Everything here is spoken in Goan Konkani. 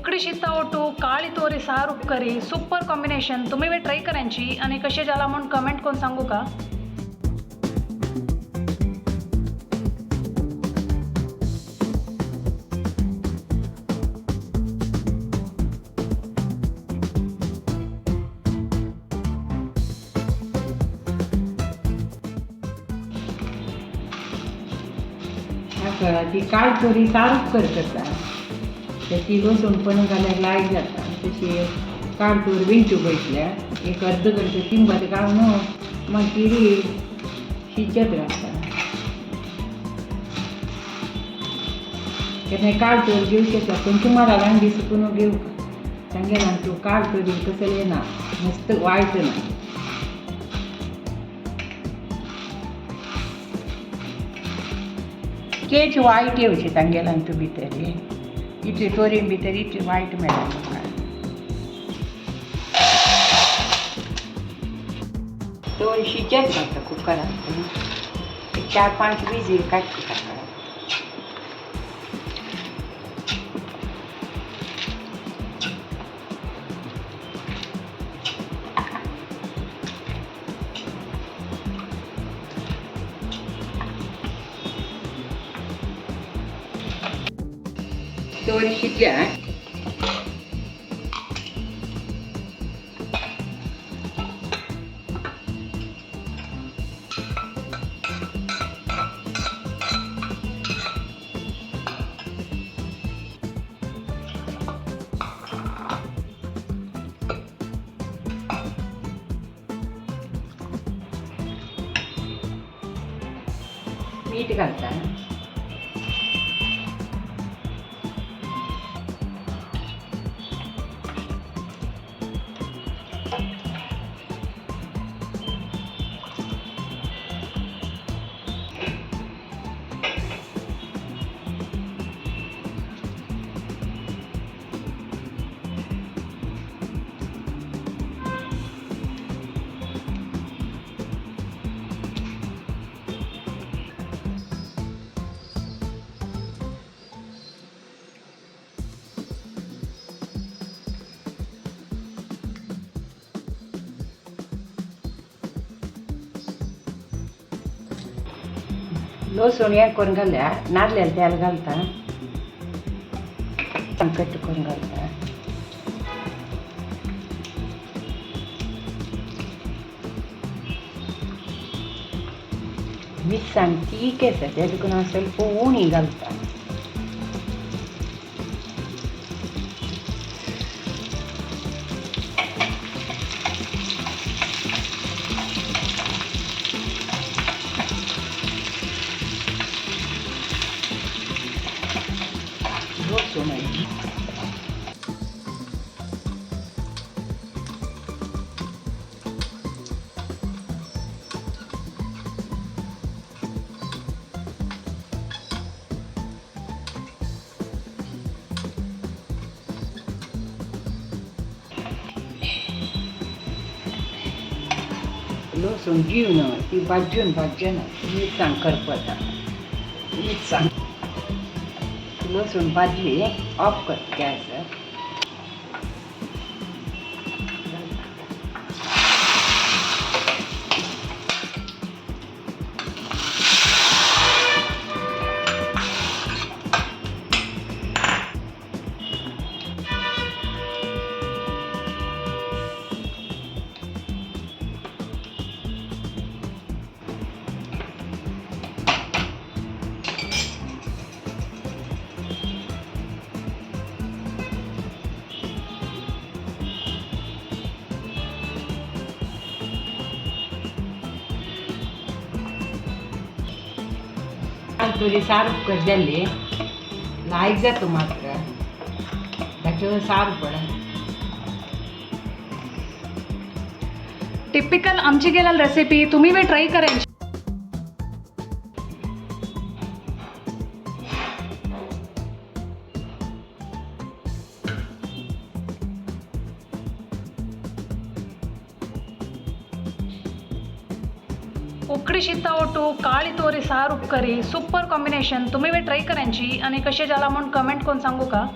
उकडी शीता ओटू काळी तोरी सार उपकरी सुपर कॉम्बिनेशन. तुम्ही वे ट्राय करायची आणि कसे झाला म्हणून कमेंट करून सांगू का? म्हाका ती काळतोरी सारूच करता. त्याची लसूण पण घाल्यार लायक जाता. तशी काळतोर विंटू बैठल्या एक अर्द घंटो तिंबत घालून मागीर शिजत घालता. केन्ना काळतोर घेवची आसता पण तुम्हाला लांबी सुकून घेऊ सांगेला तूं काळतोरी कसलें ना मस्त वायट ना. केच वायट येवची तांगेल्यान तूं भितर इतली तोरी भितर इतली वायट मेळना म्हाका. तो शिजत घालता कुकरात एक 4-5 विजील काडटा ताका. तोरी शिजल्या. मीठ घालता. लसूण हें करून घाल्या नाल्ल्याचें तेल घालता, कट करून घालता. मिरसांग तीख आसा तेका लागून हांव स्वल्प उणी घालता. लसूण लसूण जीव ना ती भाजून भाजून मिरसांग करपता. मिरसांग लसूण भाजली ऑफ कर गॅस. तुरी सार कर जाल्ली लायक जाता मात्र ताचेर सार पडा. टिपिकल आमची गेलाल रेसिपी तुम्ही वे ट्राय करायची. उकडी शीता ओटू काळी तोरी सार उपकरी सुपर कॉम्बिनेशन. तुम्ही वे ट्राय करायची आणि कसे झाला म्हणून कमेंट करून सांगू का?